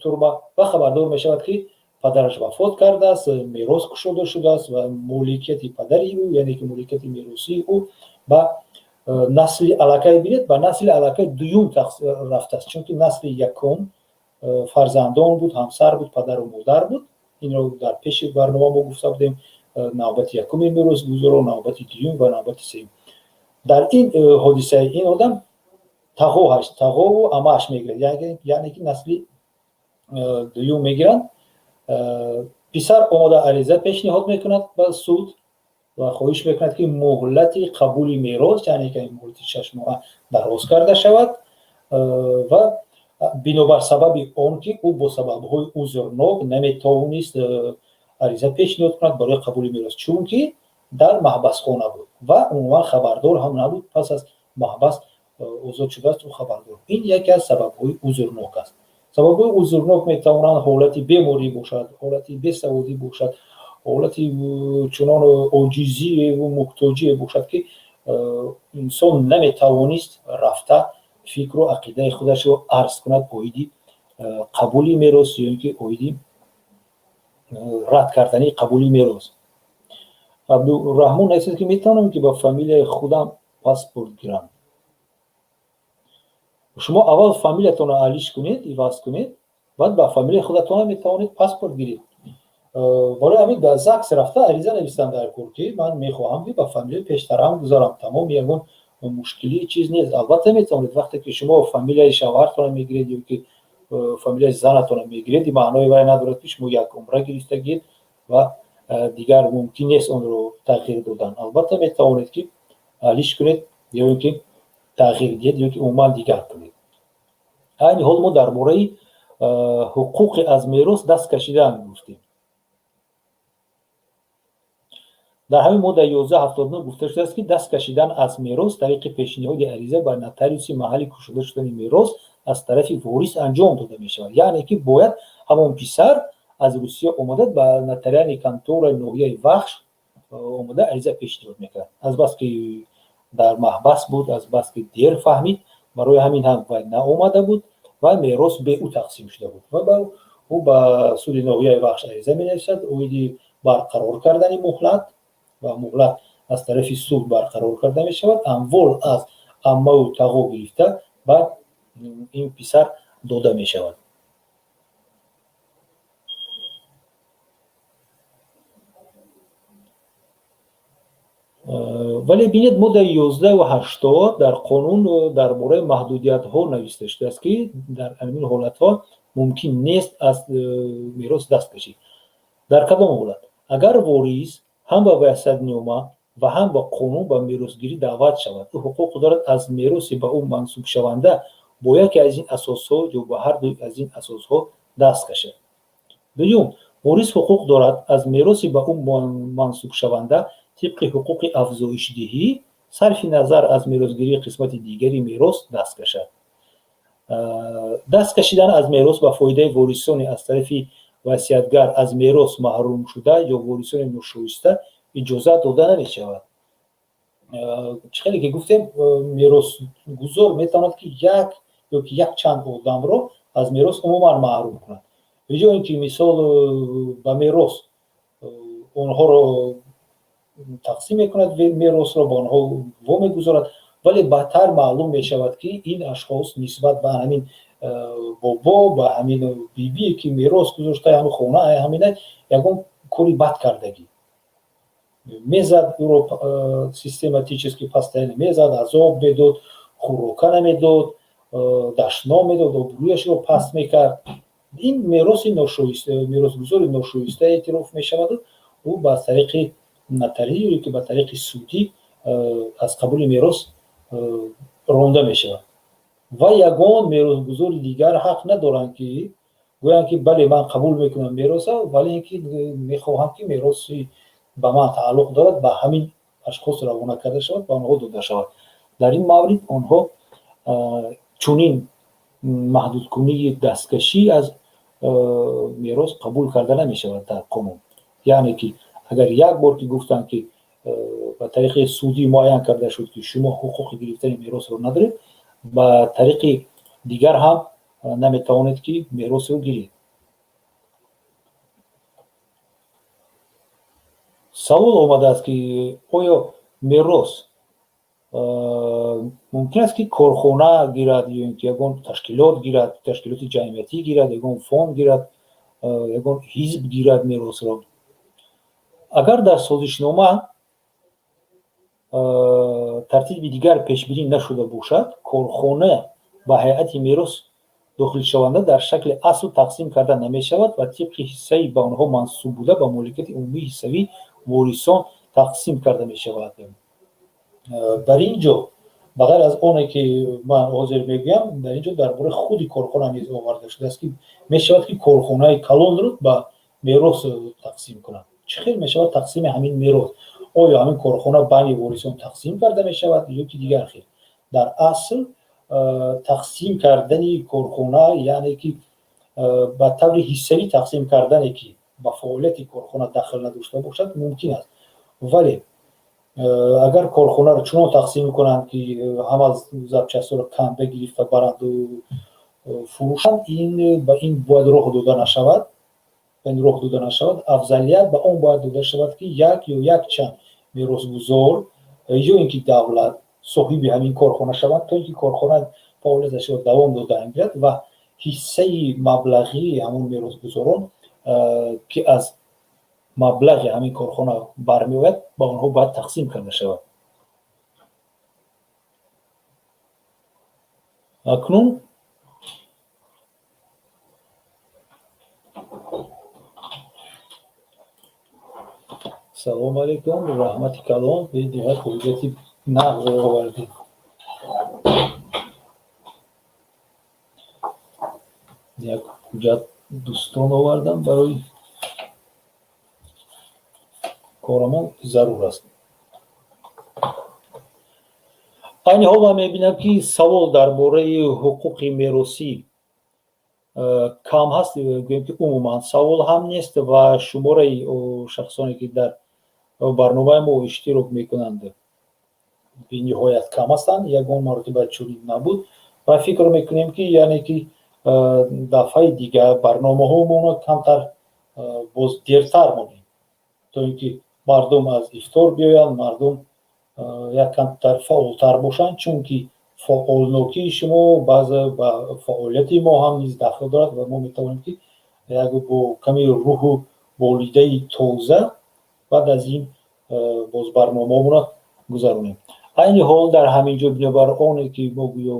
турма ва хабардор мешавад, ки падараш вафот кардааст, мерос кушода шудааст ва моликияти падари ӯ, яъне ки моликияти меросии ӯ, ба насли аллакай, бинед, ба насли аллакай дуюм рафтааст, чунки насли якум фарзандон буд, ҳамсар буд, падару модар буд. Инро дар пеши барнома мо гуфта будем: навбати якуми меросгузоро, навбати дуюм ва навбати сеюм. Дар ин ҳодисаи ин одам тағоҳаш, тағову амааш мегирад, яъне ки насли дуюм мегиранд. Писар омода ариза пешниҳод мекунад ба суд ва хоҳиш мекунад, ки муҳлати қабули мерос, яъне ки муҳлати 6 моҳа дароз карда шавад ва бинобар сабаби он ки ӯ бо сабабҳои узрнок наметавонист ариза пешниҳод кунад барои қабули мерос, чунки дар маҳбасхона буд ва умуман хабардор ҳам набуд, пас аз маҳбас озод шудааст ӯ хабардор. Ин яке аз сабабҳои узрнок аст. Сабабҳои узрнок метавонанд ҳолати беморӣ бошад, ҳолати бесаводӣ бошад, ҳолати чунон оҷизиву муҳтоҷие бошад, ки инсон наметавонист рафта фикру ақидаи худашро арз кунад оиди қабули мерос ё ин ки оиди рад кардани қабули мерос. Абдураҳмон нависад, ки метавонам, ки ба фамилияи худам паспорт гирам. Шумо аввал фамилиятонро алиш кунед, иваз кунед, баъд ба фамилияи худатон метавонед паспорт гиред. Барои ҳамин ба ЗАГС рафта ариза нависанд дар кор, ки ман мехоҳам, ки ба фамилияи пештарам гузарам. Тамом, ягон мушкилии чиз нест. Албатта метавонед. Вақте ки шумо фамилияи шавҳартонро мегиред ё ки фамилияи занатонро мегиред, маънои вай надорад, ки шумо як умра гирифтагиед ва дигар мумкин нест онро тағйир додан. Албатта метавонед, ки алиш кунед ё ин ки тағйир диҳед ё ки умуман дигар кунед. Айни ҳол мо дар бораи ҳуқуқи аз мерос даст кашидан гуфтем. Дар ҳамин моддаи 1179 гуфта шудааст, ки даст кашидан аз мерос тариқи пешниҳоди ариза ба нотариуси маҳалли кушода шудани мерос аз тарафи ворис анҷом дода мешавад. Яъне ки бояд ҳамон писар аз Русия омада ба нотариальный контораи ноҳияи Вахш омада ариза пешниҳод мекард. Азбаски дар маҳбас буд, азбаски дер фаҳмид, барои ҳамин ҳам вай наомада буд ва мерос бе ӯ тақсим шуда буд. Ва ӯ ба суди ноҳияи Вахш ариза менависад оиди барқарор кардани муҳлат, ва муҳлат аз тарафи суд барқарор карда мешавад. Амвол аз аммаву тағо гирифта ба ин писар дода мешавад. Вале бинед, моддаи 1180 дар қонун дар бораи маҳдудиятҳо нависта шудааст, ки дар ҳамин ҳолатҳо мумкин нест аз мерос даст кашид. Дар кадом ҳолат? Агар ворис ҳам ба васиятнома ва ҳам ба қонун ба меросгирӣ даъват шавад, ӯ ҳуқуқ дорад аз мероси ба ӯ мансубшаванда бо яке аз ин асосҳо ё ба ҳар дуи аз ин асосҳо даст кашад. Дуюм, ворис ҳуқуқ дорад аз мероси ба ӯ мансубшаванда тибқи ҳуқуқи афзоишдиҳӣ сарфи назар аз меросгирии қисмати дигари мерос даст кашад. Даст кашидан аз мерос ба фоидаи ворисони аз тарафи васиятгар аз мерос маҳрумшуда ё ворисони ношоиста иҷозат дода намешавад. Чӣ хеле ки гуфтем, меросгузор метавонад, ки як ё ки якчанд одамро аз мерос умуман маҳрум кунад. Ё ин ки, мисол, ба мерос онҳоро тақсим мекунад, меросро ба онҳо вомегузорад, вале баъдтар маълум мешавад, ки ин ашхос нисбат ба ҳамин бобо, ба ҳамин бибие, ки мерос гузошта, ҳамин хона, ҳамина, ягон кори бад кардагӣ. Мезад ӯро систематически, постоянно мезад, азоб медод, хӯрока намедод, дашном медод, обрӯяшро паст мекард. Ин мероси ношоиста, меросгузори ношоиста эътироф мешаваду ӯ ба тариқи нотарӣ ё ки ба тариқи судӣ аз қабули мерос ронда мешавад. Ва ягон меросгузори дигар ҳақ надоранд, ки гӯянд, ки бале, ман қабул мекунам мероса, вале ин ки мехоҳам, ки мероси ба ман тааллуқ дорад, ба ҳамин ашхос равона карда шавад, ба онҳо дода шавад. Дар ин маврид онҳо чунин маҳдудкунии дасткашӣ аз мерос қабул карда намешавад дар қонун. Яъне ки агар як бор ки гуфтанд, ки ба тариқи судӣ муайян карда шуд, ки шумо ҳуқуқи гирифтани меросро надоред, ба тариқи дигар ҳам наметавонед, ки меросро гиред. Савол омадааст, ки оё мерос мумкин аст, ки корхона гирад ё ин ки ягон ташкилот гирад, ташкилоти ҷамъиятӣ гирад, ягон фонд гирад, ягон ҳизб гирад меросро? Агар дар созишнома тартиби дигар пешбинӣ нашуда бошад, корхона ба ҳайати мерос дохилшаванда дар шакли асл тақсим карда намешавад ва тибқи ҳиссаи ба онҳо мансуб буда ба моликияти умумии ҳиссавии ворисон тақсим карда мешавад. Дар ин ҷо, ба ғайр аз оне ки ман ҳозир мегӯям, дар ин ҷо дар бораи худи корхона низ оварда шудааст, ки мешавад, ки корхонаи калонро ба мерос тақсим кунанд. Чӣ хел мешавад тақсими ҳамин мерос? Оё ҳамин корхона байни ворисон тақсим карда мешавад ё ки дигар хел? Дар асл тақсим кардани корхона, яъне ки Ба таври ҳиссавӣ тақсим кардане, ки ба фаъолияти корхона дахл надошта бошад, мумкин аст. Вале агар корхонаро чунон тақсим кунанд, ки ҳама запчастҳоро канда гирифта баранду фурӯшанд, ин ба ин бояд роҳ дода нашавад, роҳ дода нашавад. Афзалият ба он бояд дода шавад, ки як ё якчанд меросгузор ё ин ки давлат соҳиби ҳамин корхона шавад, то ин ки корхона фаъолияташро давом дода гирад ва ҳиссаи маблағии ҳамон меросгузорон, ки аз маблағи ҳамин корхона бармеояд, ба онҳо бояд тақсим карда шавад. Акнун салому алайкум, раҳмати калон, бениҳоят ҳуҷҷати нағз овардед. Як ҳуҷҷат дӯстон овардам, барои корамон зарур аст. Айни ҳол ман мебинам, ки савол дар бораи ҳуқуқи меросӣ кам ҳаст, гӯем ки умуман савол ҳам нест ва шумораи шахсоне, ки дар барномаи мо иштирок мекунанд, бениҳоят кам ҳастанд. Ягон маротиба чунин набуд ва фикр мекунем, ки яъне ки дафъаи дигар барномаҳомонро камтар боз дертар монем, то ин ки мардум аз ифтор биёянд, мардум як камтар фаъолтар бошанд, чунки фаъолнокии шумо баъзе ба фаъолияти мо ҳам низ дахл дорад ва мо метавонем, ки як бо ками рӯҳу болидаи тоза баъд аз ин боз барномаомонро гузаронем. Айни ҳол дар ҳамин ҷо, бинобар оне ки мо гӯё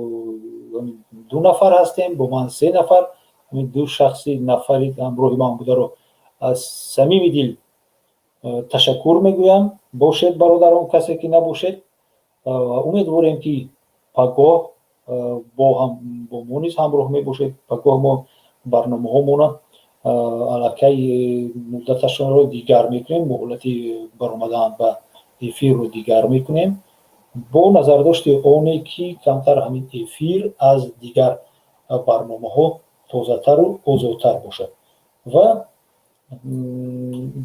ду нафар ҳастем, бо ман се нафар, ҳамин ду шахси нафари ҳамроҳи ман бударо аз самими дил ташаккур мегӯям. Бошед, бародарон, касе ки набошед, умедворем, ки пагоҳ бо мо низ ҳамроҳ мебошед. Пагоҳ мо барномаҳомона аллакай муддаташонро дигар мекунем, муҳлати баромадан ба эфирро дигар мекунем, бо назардошти оне ки камтар ҳамин эфир аз дигар барномаҳо тозатару озодтар бошад. Ва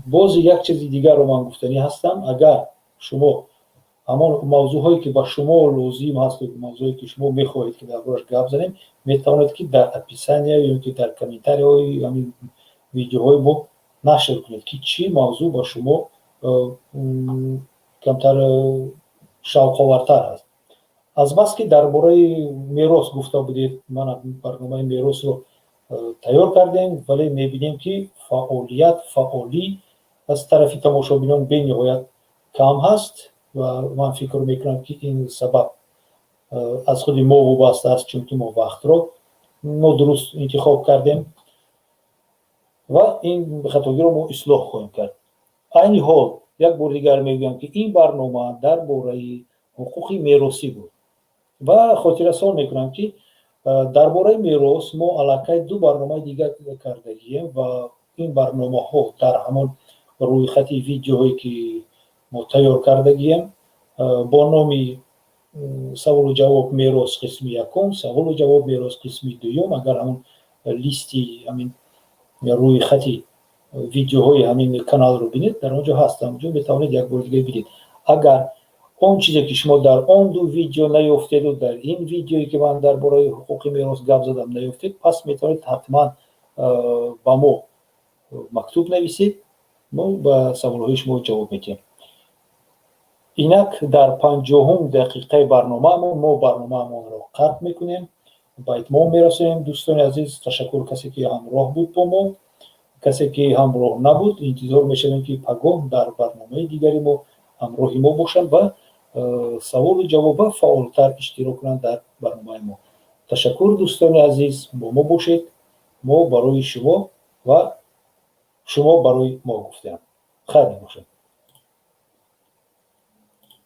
боз як чизи дигарро ман гуфтанӣ ҳастам: агар шумо ҳамон мавзӯъҳое, ки ба шумо лозим ҳасту мавзӯе, ки шумо мехоҳед, ки дар борааш гап занем, метавонед, ки дар описания ё ки дар комментарияҳои ҳамин видеоҳои мо нашр кунед, ки чӣ мавзӯъ ба шумо камтар шавқовартар аст. Азбаски дар бораи мерос гуфта будед, ман барномаи меросро тайёр кардем, вале мебинем, ки фаъолият, фаъолӣ аз тарафи тамошобинон бениҳоят кам ҳаст ва ман фикр мекунам, ки ин сабаб аз худи мо вобаста аст, чунки мо вақтро нодуруст интихоб кардем ва ин хатогиро мо ислоҳ хоҳем кард. Айни ҳол як бор дигар мегӯям, ки ин барнома дар бораи ҳуқуқи меросӣ буд ва хотиррасон мекунам, ки дар бораи мерос мо аллакай ду барномаи дигар кардагием ва ин барномаҳо дар ҳамон рӯйхати видеоҳое, ки мо тайёр кардагием бо номи «Саволу ҷавоб мерос қисми якум», «Саволу ҷавоб мерос қисми дуюм», агар ҳамон листи ҳамин рӯйхати видеоҳои ҳамин каналро бинед, дар он ҷо ҳаст, ҳамонҷо метавонед як бори дигар бинед. Агар он чизе, ки шумо дар он ду видео наёфтеду дар ин видеое, ки ман дар бораи ҳуқуқи мерос гап задам, наёфтед, пас метавонед ҳатман ба мо мактуб нависед, мо ба саволҳои шумо ҷавоб медиҳем. Инак дар 50-ум дақиқаи барномаамон мо барномаамонро қатъ мекунем, ба итмом мерасонем. Дӯстони азиз, ташаккур, касе ки ҳамроҳ буд бо мо. Касе ки ҳамроҳ набуд, интизор мешавем, ки пагоҳ дар барномаи дигари мо ҳамроҳи мо бошанд ва саволу ҷавоба фаъолтар иштирок кунанд дар барномаи мо. Ташаккур, дӯстони азиз, бо мо бошед. Мо барои шумо ва шумо барои мо гуфтем. Хайр мебошад.